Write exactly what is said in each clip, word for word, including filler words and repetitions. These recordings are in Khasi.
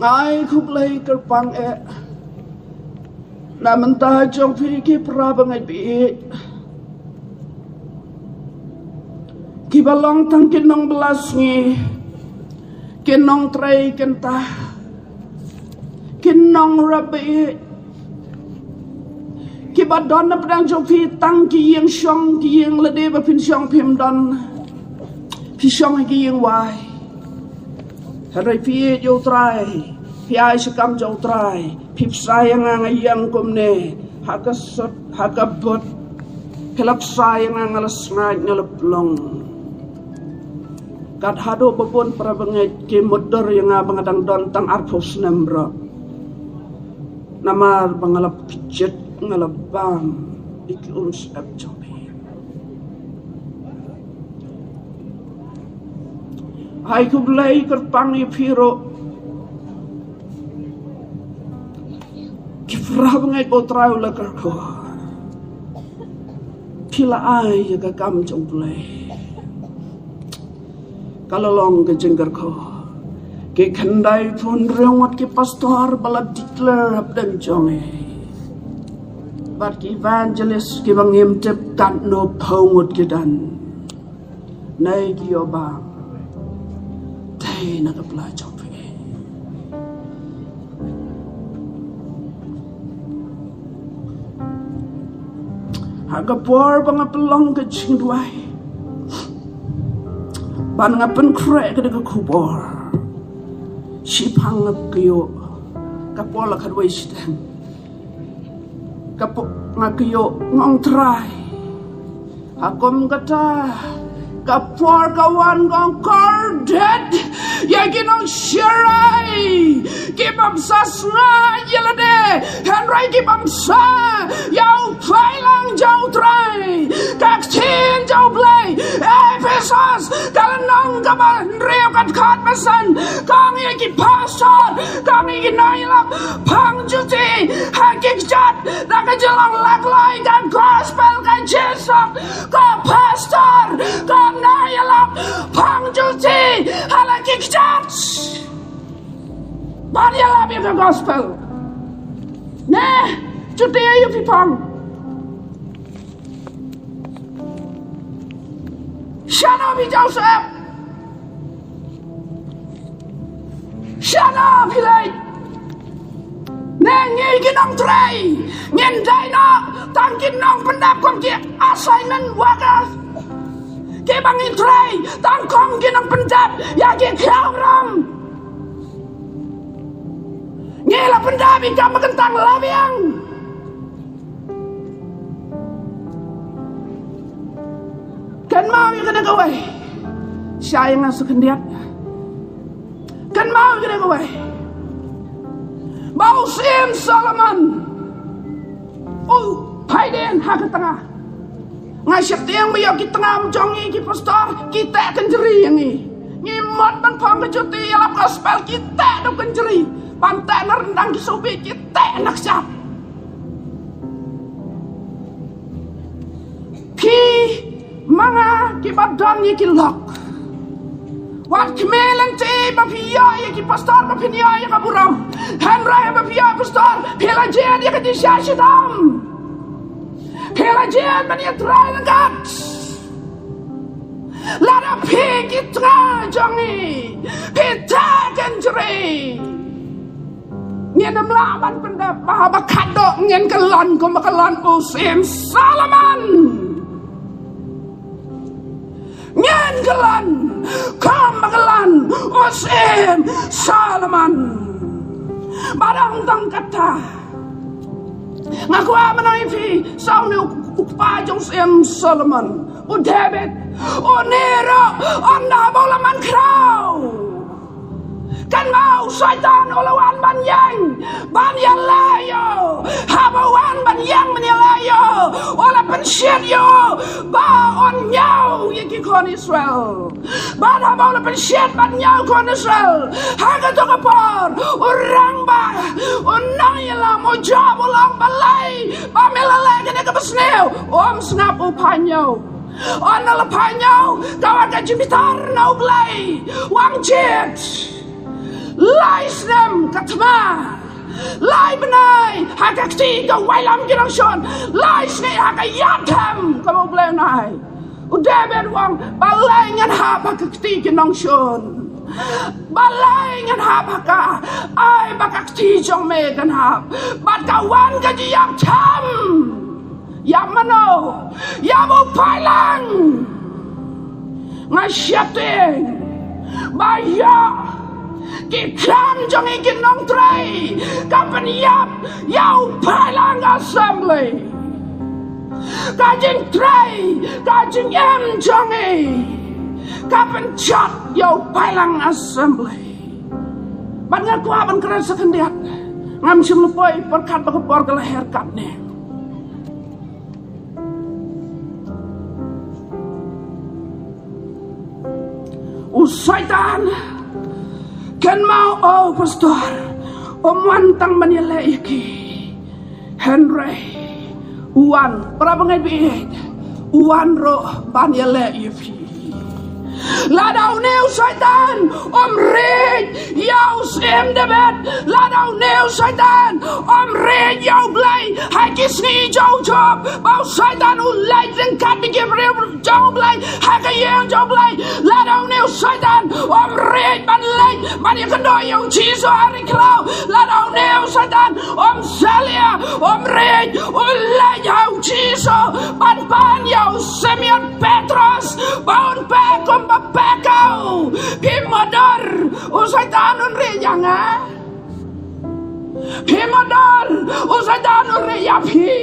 Ai khublei kyrpang eh na bynta jong phi ki para bangeit baieit kiba long tang ki nongbylla sngi, ki nongtrei kynta, ki nongrep baieit, kiba don na pdeng jong phi tang ki ïing shong, ki ïing lade ba phin shong phim don, phi shong ha ki ïing wai. Hynrei phi ïeit ïa U Trai, phi ai sha kam jong U Trai, phi bsa ïa nga, nga ïeng kumne ha ka sut ha ka but, phi la bsa ïa nga, nga la sngaid, nga la pynlong. Kat haduh ba bun para bangeit ki mutdur ïa nga ba nga dang don tang arphew snem baroh, namar ba nga la pynjot, nga la bam ïa ki umsyep jong phi. Ai khublei kyrpang ïa phi ruh ki para bangeit ba U Trai u la kyrkhu. Phi la ai ïa ka kam jong U Blei. Ka la long ka jingkyrkhu. Ki khyndai phew hynriew ngut ki pastor ba la declare hapdeng jong ngi, bad ki evangelist kiba ngim tip katno phew ngut ki don. Nei ki ïoh bam. Dei na ka pla jong phi. Ha ka por ba nga pynlong ka jingduwai ban nga pynkhreh ka dei ka khubor, shiphang nga kyiuh. Ka por la khatwei shiteng. Ka por nga kyiuh, nga ong Trai, ha kum kata ka por ka wan, nga ong kordit ïa ki nongshirai kiba bsa sngaid ïa lade, hynrei ki bym bsa ïa u pailang jong U Trai. Ka ktien jong U Blei, Ephesos ka lynnong kaba hynriew, ka dkhot ba san, ka ong ïa ki pastor, ka ong ïa ki nongïalam, pang juti ha ki kjat na ka jinglong lakloi ka gospel ka jingsuk. Ko pastor, ko nongïalam, pang juti ha la ki kjat ban ïalap ïa ka gospel. Ne, juti ïa phi pang. Shano phi Joseph? Shano phi leit? Ne ngi ki nongtrei ngin dei noh tang ki nongpyndep kum ki assignment workers. Kiba ngin trei tang kum ki nongpyndep ïa ki khraw ram. Ngi la pyndep ïa ka ba kyntang la biang. Kynmaw ïa kane kawei. Shai nga sa khyndiat. Kynmaw ïa kane kawei. Ba u Syiem Solomon u phaidien ha ka tnga. Nga sheptieng ba ïa ki tnga jong ngi ki pastor ki teh kynjri ïa ngi. Ngi mut ban phong ka juti ïalap gospel ki teh da u kynjri. Ban teh na ryndang ki sohbit ki teh na kjat. Phi ma nga kiba don ïa ki lok. Wat khmih lynti ba phi ïoh ïa ki pastor ba phin ïoh ïa ka burom. Hynrei ba phi ïoh pastor phi la jied ïa ka jingshisha shitom. Phi la jied ban ïatrai ryngkat. Lada phi ki tnga jong ngi phi teh kynjri, ngin ym lah ban pyndep ba haba khatduh ngin kyllon kum ba kyllon u Syiem Solomon. Ngin kyllon kum ba kyllon u Syiem Solomon. Bad ym tang kata, nga kwah ban ong ïa phi, sa une u kpa jong u Syiem Solomon, u David, une ruh ynda haba u la man khraw, kynmaw u Soitan u la wan ban ïeng ban ïaleh ïa u. Haba u wan ban ïeng ban ïaleh ïa u, u la pynshit ïa u ba un ñiew ïa ki khun Israel. Bad haba u la pynshit ban ñiew khun Israel, ha kato ka por u rangbah, u nongïalam u jop, u la ong, balei ba me la leh kane kaba sniew? Um sngap, u phai ñiew. Ynda la phai ñiew, ka wan ka jingbitar na U Blei, u ong jied. Lai snem ka thma, lai bnai ha ka kti ka wailam ki nongshun, lai sngi ha ka ïap them kaba U Blei u nai. U David u ong, balei ngan hap ha ka kti ki nongshun? Balei ngan hap ha ka? Ai ba ka kti jong me kan hap. Bad ka wan ka jingïap them. Ïap mano? Ïap u paidlang. Nga sheptieng ba ïa ki kam jong ngi ki nongtrei ka pynïap ïa u paidlang assembly. Ka jingtrei, ka jingim jong ngi ka pynjot ïa u paidlang assembly. Bad nga kwah ban kren sa khyndiat. Ngam shym la poi pyrkhat ba ka por ka la her katne. U Satan, kynmaw, o pastor, um wan tang ban ïaleh ïa ki. Hynrei u wan, para bangeit baieit, u wan ruh ban ïaleh ïa phi. Lada une u Satan um rit ïa u Syiem David, lada une u Satan um rit ïa U Blei ha ki sngi jong u Job, ba u Satan u leit ryngkat bad ki briew jong U Blei ha ka ïing jong U Blei, lada une u Satan um rit ban leit ban ïakynduh ïa u Jisu ha ri khlaw, lada une u Satan um salia, um rit, u leit ha u Jisu ban pan ïa u Simion Petros ba un pek kumba pek u. Phi mudui, u Satan un rit ïa nga? Phi mudui, u Satan un rit ïa phi?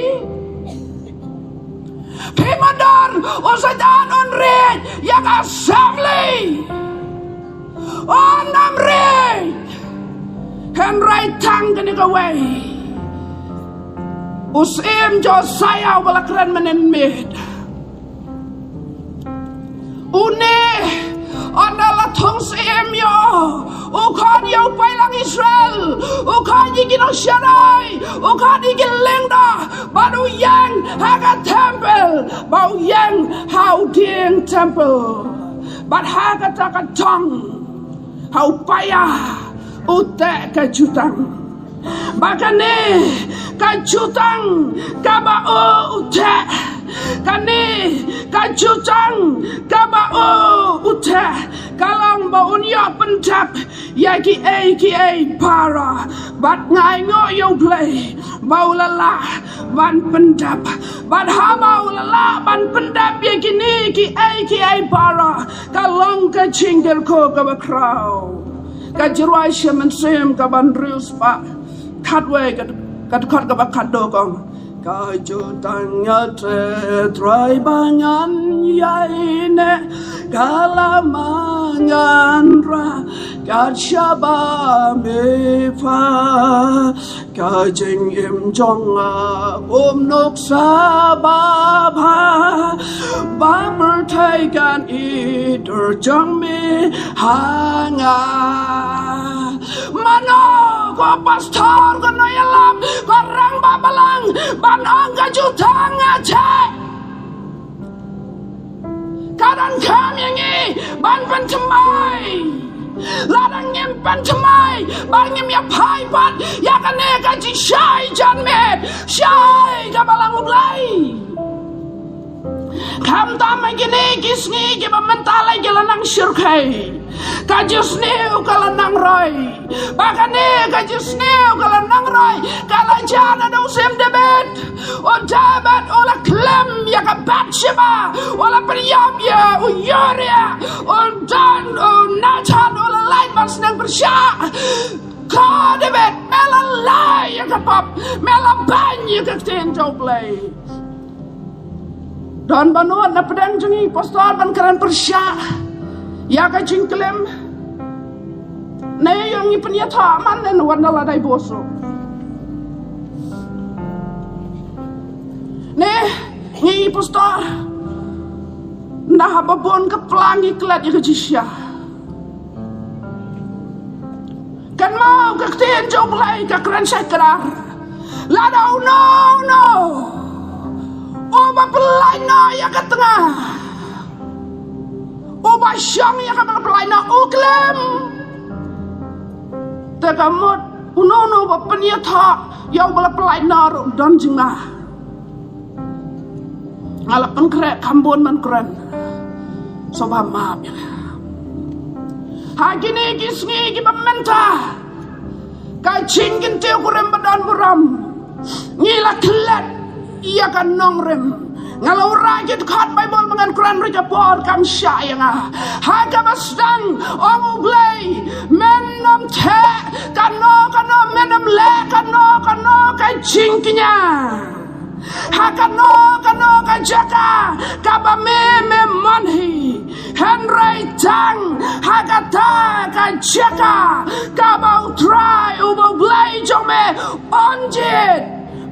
Phi mudui, u Satan un rit ïa ka assembly? Un ym rit. Hynrei tang kane kawei, u Syiem Josiah uba la kren mynnin miet, une, ynda la thung Syiem ïa u, u khot ïa u paidlang Israel, u khot ïa ki nongshadai, u khot ïa ki lyngdoh, bad u ïeng ha ka temple, bad u ïeng ha u dieng temple, bad ha kata ka dong, ha u paia, u teh ka jutang. Ba kane ka jutang kaba u, u teh, kane ka jutang kaba u, u teh, ka long ba un ïoh pyndep ïa kiei kiei baroh. Bad nga ainguh ïa U Blei ba u la lah ban pyndep. Bad haba u la lah ban pyndep ïa kine kiei kiei baroh, ka long ka jingkyrkhu kaba khraw. Ka Jingrwai Mynsiem kaba hynriew spah khatwei, ka, ka dkhot kaba khatduh ka ong, ka jutang ïa te Trai ba ngan ïai neh, ka la ma ngan rah kat shaba me phah. Ka jingim jong nga kum nuksa babha, ba pyrthei kan i dur jong me ha nga. Mano ko pastor, ko nongïalam, ko rangbah balang ban ong ka jutang nga jeh? Ka donkam ïa ngi ban pynthymmai. Lada ngim pynthymmai, ba ngim ïa phai pat ïa kane ka jingshai janmiet, shai ka balang U Blei. Khamtam ha kine ki sngi kiba mynta la ki la nang shyrkhei, ka jingsniew ka la nang roi. Ba kane ka jingsniew ka la nang roi ka la jia naduh u Syiem David. U David u la khlem ïa ka Bathsheba, u la pynïap ïa u Uriah, u don u Nathan u la lait ban sneng pyrshah. Ko David, me la lait ïa ka pop, me la beiñ ïa ka ktien jong U Blei. Don ba nud na pdeng jong ngi pastor ban kren pyrshah ïa ka jingklim? Ne ïa ngi pynïathoh man ne wan da la dei bos ruh? Ne ngi pastor na haba bun ka plang ngi klet ïa ka jingshai? Kynmaw ka ktien jong U Blei ka kren shai kdar. Lada uno uno uba pynlait noh ïa ka tnga, uba shong ïa kaba la pynlait noh, u klim. Te ka mut uno uno ba pynïathoh ïa uba la pyllait noh ruh don jingma. Nga la pynkhreh kham bun ban kren. Sngewbha map ïa nga. Ha kine ki sngi kiba mynta, ka jingkyntiew kurim ba don burom, ngi la klet ïa ka nongrim. Nga la wanrah ki dkhot Baibl ba ngan kren ruh ka por kam shah ïa nga. Ha kaba sdang ong U Blei, men ym theh kano kano, men ym leh kano kano ka jingkñia ha kano kano ka jaka kaba me me mon hi. Hynrei tang ha kata ka jaka kaba U Trai uba U Blei jong me un jied,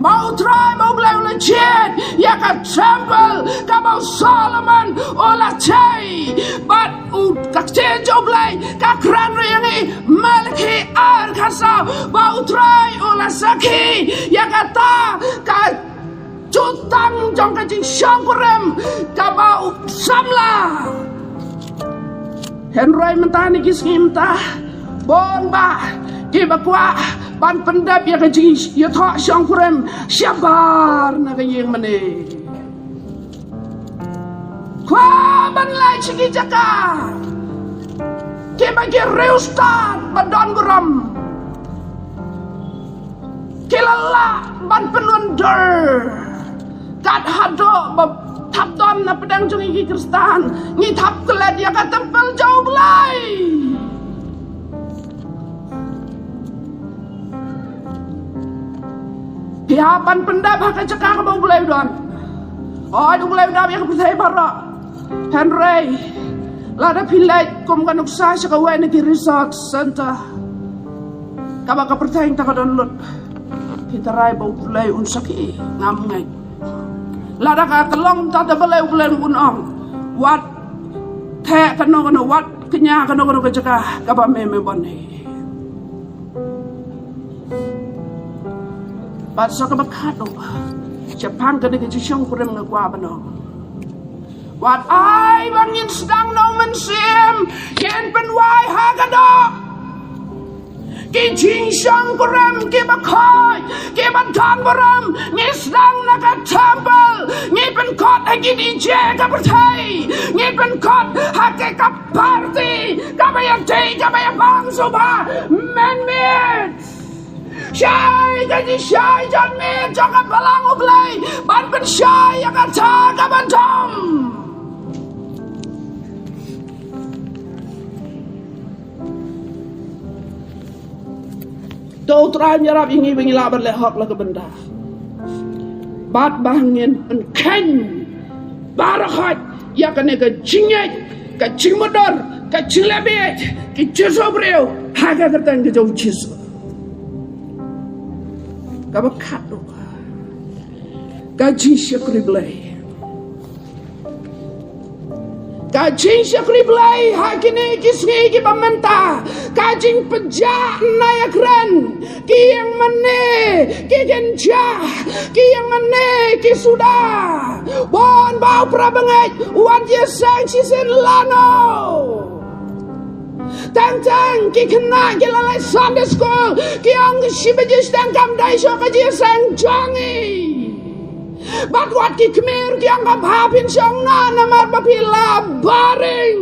ba U Trai ba U Blei u la jied ïa ka templ kaba u Solomon u la tei. Bad u, ka ktien jong U Blei ka kren ruh ïa ngi, Malaki ar khatsaw, ba U Trai u la sakhi ïa kata ka jutang jong ka jingshongkurim kaba u samla. Hynrei mynta, ha kine ki sngi mynta, bun bah kiba kwah ban pyndep ïa ka jingïathoh shongkurim shabar na ka ïing mane. Kwah ban leit sha ki jaka kiba ki riewstad ba don burom ki la lah ban pynwandur. Kat haduh ba thap don na pdeng jong ngi ki Khristan, ngi thap klet ïa ka templ jong U Blei. Phi hap ban pyndep ha ka jaka kaba U Blei u don. Hooid, U Blei u don ïa ka pyrthei baroh. Hynrei lada phi leit kum ka nuksa sha kawei na ki resort center kaba ka pyrthei mynta ka don lut, phi tharai ba U Blei un sakhi? Ngam ngeit. Lada ka long kumta, te balei U Blei un ong, wat theh kano kano, wat kñia kano kano ka jaka kaba me me bun hi? Bad sa kaba khatduh, shaphang kane ka jingshongkurim nga kwah ban ong, wat ai ba ngin sdang na U Mynsiem, ngin pynwai ha ka doh. Ki jingshongkurim kiba khot, kiba don burom, ngi sdang na ka templ, ngi pynkhot ha ki DJ ka pyrthei, ngi pynkhot ha ki ka party kaba ïadei, kaba ïabang shuh bha, mynmiet. Shai ka jingshai janmiet jong ka Balang U Blei ban pynshai ïa kata kaba dom. To U Trai un ïarap ïa ngi ba ngin lah ban leh hok la ka bynta, bad ba ngin pynkheiñ baroh khoit ïa kane ka jingngeit, ka jingmutdur, ka jingleh bieit, ka jingïasoh briew ha ka kyrteng ka jong U Jisu. Kaba khatduh, ka jingshakri Blei. Ka jingshakri Blei ha kine ki sngi kiba mynta, ka jingpynjah na ïakren, ki ïing mane ki kynjah, ki ïing mane ki suda. Bun bah u para bangeit u wan jingïaseng shisien lano. Teng teng ki khynnah ki la leit Sunday school, ki ong, shi baje shiteng kam dei shuh ka jingïaseng jong ngi. Bad wat ki kmie ki ong, ka bha phin shong noh namar ba phi la boring.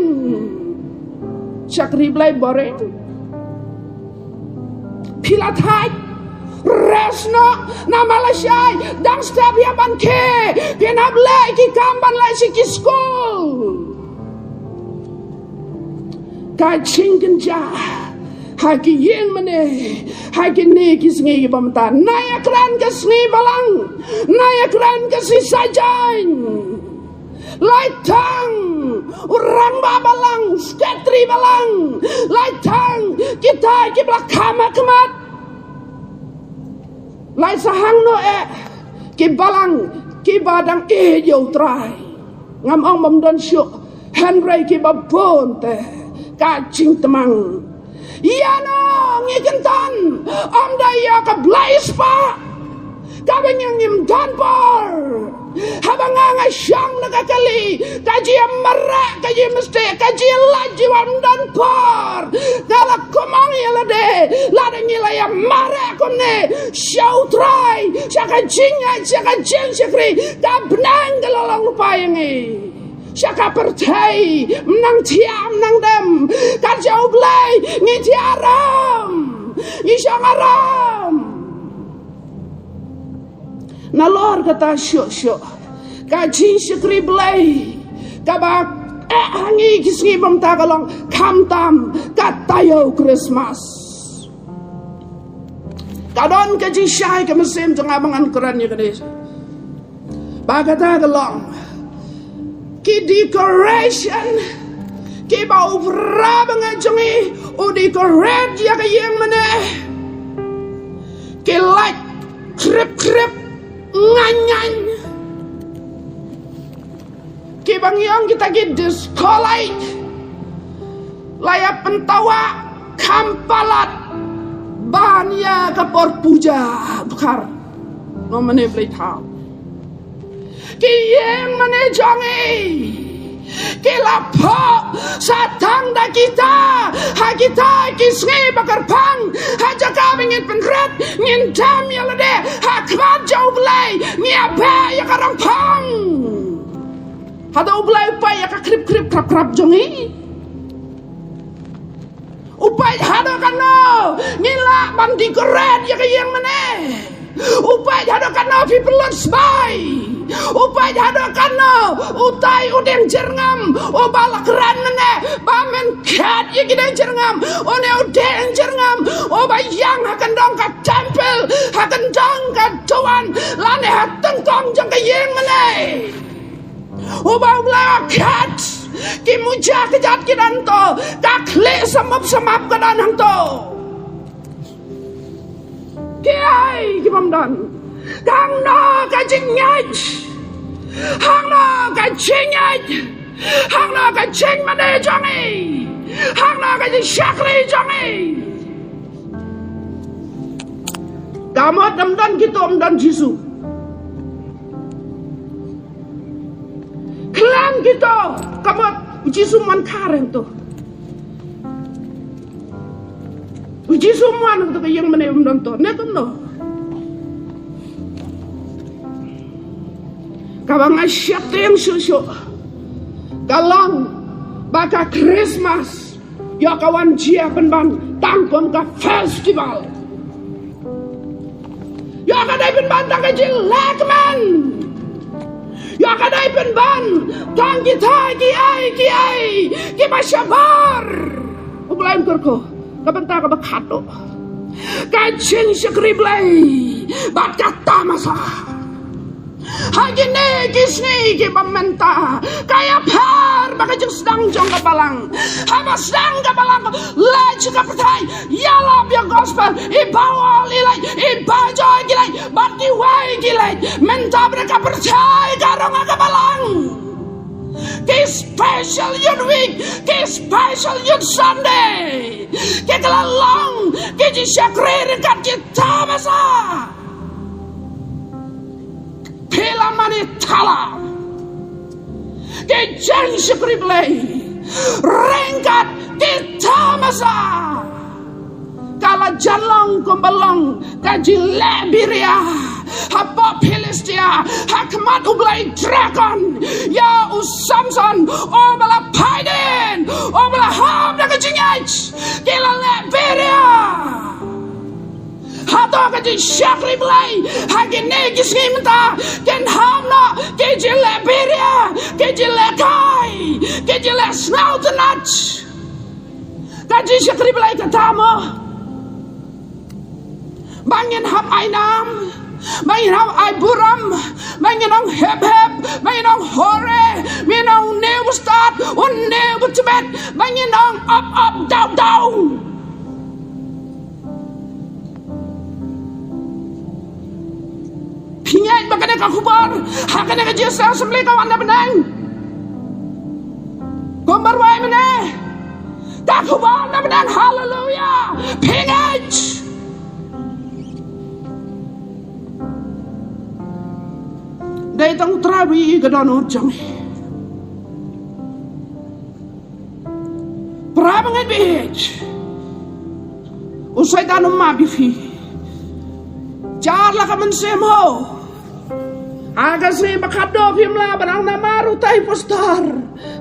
Shakri Blei boring? Phi la thait? Rest noh namar lashai dang step ïa ban khie, phin hap leh ki kam ban leit sha ki skul. Ka jingkynjah ha ki ïing mane ha kine ki sngi kiba mynta. Nai ïakren ka sngi balang, nai ïakren ka sngi saitjaiñ. Lait tang u rangbah balang, u sekretari balang, lait tang kita kiba la kham ha khmat. Lait sa hangno eh ki balang kiba dang ïeit ïa U Trai? Ngam ong bym don shuh, hynrei kiba bun te ka jingtmang. Ïano ngi kyntan? Ym dei ïa ka blei spah kaba ngi, ngim don por. Haba nga nga shong na ka kali, ka jingmareh, ka jingmestieh, ka jinglait jingwan, ym don por. Nga la kumne ïa lade, lada la ïa mareh kumne sha U Trai, sha ka jingngeit, sha ka jingshakri, ka bneng ka la long lypa ïa ngi. Sha ka pyrthei, ym nang thiah, ym nang dem, kat sha U Blei ngi thiah aram, ngi shong aram. Nalor kata shuh shuh, ka jingshakri Blei kaba eh ha ngi ki sngi ba mynta ka long khamtam ka taïew Christmas. Ka don ka jingshai ka mynsiem jong nga ba ngan kren ïa kane. Ba kata ka long ki decoration kiba u para bangeit jong ngi u decorate ïa ka ïing mane. Ki light krip krip, ngaiñ ngaiñ. Kiba ngi ong kita ki disco light la ïa pyntawah kham palat ban ïa ka por puja bkhar. Ngo mane Blei thaw. Ki ïing mane jong ngi ki la phoh sa tang da kita ha kita ki sngi ba kyrpang, ha jaka ba ngin pynrit, ngin dem ïa lade ha khmat jong U Blei, ngi ïa beh ïa ka rong phong. Hato U Blei u peit ïa ka krip krip krap krap jong ngi? U peit haduh katno ngi lah ban decorate ïa ka ïing mane? U peit haduh katno phi pynlut sbai? U peit haduh katno utai u dieng jyrngam uba la kren mane, ba men khat ïa ki dieng jyrngam, une u dieng jyrngam uba ïang ha kyndong ka temple, ha kyndong ka duwan, lane ha tyngkong jong ka ïing mane? Uba u la khat, ki muja kjat ki don to, ka khlieh samap samap ka don hangto. Ki ai ki bym don. Hangno ka jingngeit? Hangno ka jingngeit? Hangno ka jingmane jong ngi? Hangno ka jingshakri jong ngi? Ka mut ym don kito, ym don Jisu. Khlem kito, ka mut u Jisu mon kha hangto. U Jisu mon hangto, ka ïing mane ym don to. Ne kumno? Kaba nga sheptieng shuh shuh ka long ba ka Christmas ïoh ka wan jia pynban tang kum ka festival. Ïoh ka dei pynban tang ka jinglehkmen. Ïoh ka dei pynban tang kita ki ai ki ai kiba shabar. U Blei un kyrkhu ka bynta kaba khadduh. Ka jingshakri Blei bad ka tamasa. Ha kine ki sngi kiba mynta, ka ïapher ba ka jingsdang jong ka balang. Haba sdang ka balang, leit sha ka pyrthei, ïalap ïa gospel, i Bawal i leit, i Bajoh ki leit, bad kiwei ki leit. Mynta ba ka pyrthei ka rong ha ka balang. Ki special Youth Week, ki special Youth Sunday, ki ka la long ki jingshakri ryngkat ki tamasa. Phi la mane thala. Ki jingshakri Blei ryngkat ki tamasa. Ka la jan long kumba long ka jingleh biria hapoh Philistia, ha khmat u blei Dragon, ïa u Samson uba la phai dien, uba la hap da ka jingngeit. Ki la leh biria. Hato ka jingshakri Blei ha kine ki sngi mynta kin ham noh ki jingleh biria, ki jingleh kai, ki jingleh sngewtynnat? Ka jingshakri Blei kata mo? Ba ngin hap ai nam, ba ngin hap ai burom, ba ngin ong hep hep, ba ngin ong hore, ba ngin ong une u stad, une u tbet, ba ngin ong ap ap daw daw. Phi ngeit ba kane ka khubor ha kane ka jingïaseng assembly ka wan na bneng? Kumba rwai mynne ka khubor na bneng, haleluya. Phi ngeit? Dei tang u Trai ba ïohi ka dohnud jong ngi. Para bangeit bieit, U Soitan um map ïa phi. Jar la ka mynsiem ho. Ha ka sngi ba khatduh phim lah ban ong namar utai pastor.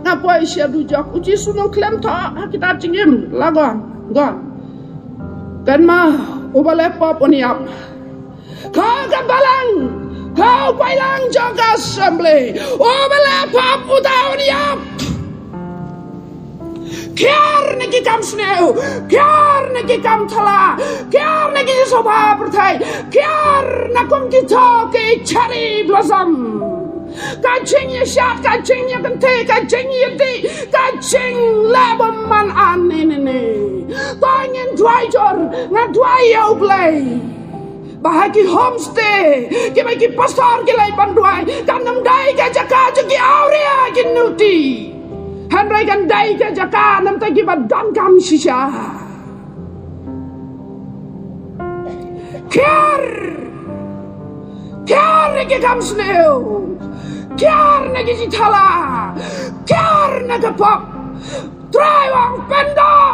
Nga poi sha dujok, U Jisu um khlem thoh ha kitab jingim. La gon, gon. Kynmaw, uba leh pop un ïap. Ka ka balang, ka u paidlang jong ka assembly, uba leh pop uta un ïap. Kiar na ki kam sniew, kiar na ki kam thala, kiar na ki sopha pyrthei, kiar na kum ki to ki cherry blossom. Ka jingïashad, ka jingïakynthih, ka jingïadih, ka jingleh bymman, ani nini. To ngin duwai jur, nga duwai ïa U Blei. Ba ha ki homestay, kiba ki pastor ki leit ban duwai, kan ym dei ka jaka jong ki awria ki nuti. Hynrei kan dei ka jaka namar kiba donkam shisha. Kiar! Kiar na ki kam sniew! Kiar na ki jingthala! Kiar na ka pop! Trai u ong pyndoh,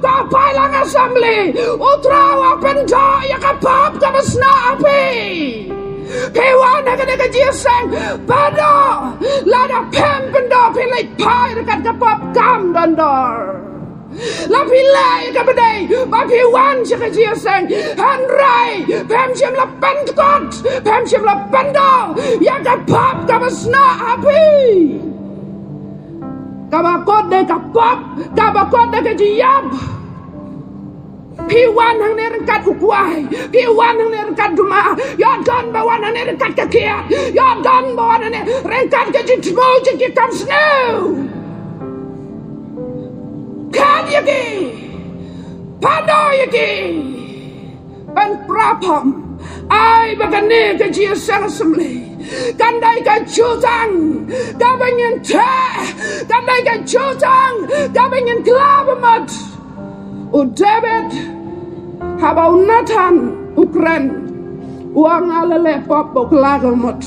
ka paidlang assembly. U Trai u ong pyndoh ïa ka pop kaba snoh ha phi. Phi wan ha kane ka jingïaseng, pyndoh. Lada phim pyndoh phi leit phai ryngkat ka pop kam don dor. La phi leh ïa kaba dei ba phi wan sha ka jingïaseng, hynrei phim shym la pynkut, phim shym la pyndoh ïa ka pop kaba snoh ha phi. Kaba kut dei ka pop, kaba kut dei ka jingïap. Phi wan hangne ryngkat u kwai, phi wan hangne ryngkat duma, ïa don ba wan hangne ryngkat ka kiad, ïa don ba wan hangne ryngkat ka jingthmu jong ki kam sniew. Khat ïa ki, pyndoh ïa ki. Ban prapom ai ba kane ka jingïaseng assembly kan dei ka jutang kaba ngin theh, kan dei ka jutang kaba ngin kylla ba mut. U David, haba u Nathan u kren, u ong nga la leh pop ba u kylla ka mut.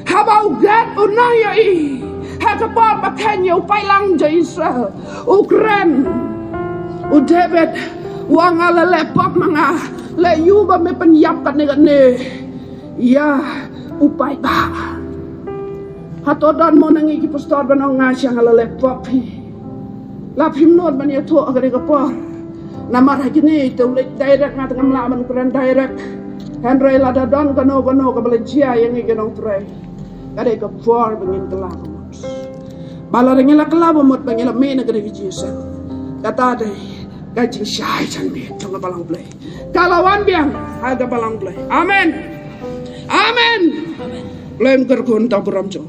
Haba u Gad u nang ïohi ha ka por ba kheiñ ïa u paidlang jong Israel, u kren. U David u ong nga la leh pop ma nga, leh ïa u ba me pynïap katne katne ïa u paidbah. Hato don mo na ngi ki pastor ban ong nga sha nga la leh pop hi? La phim nud ban ïathuh ha kane ka por. Namar ha kine te u leit direct, nga te ngam lah ban kren direct. Hynrei lada don kano kano kaba la jia ïa ngi ki nongtrei, ka dei ka por ba ngin kylla ba mut. Ba lada ngi la kylla ba mut ba ngi la mih na kane ka jingïaseng, kata dei ka jingshai janmiet jong ka balang Blei. Ka la wan biang ha ka balang Blei. Amen. Amen. Blei un kyrkhu ïa uta u burom jong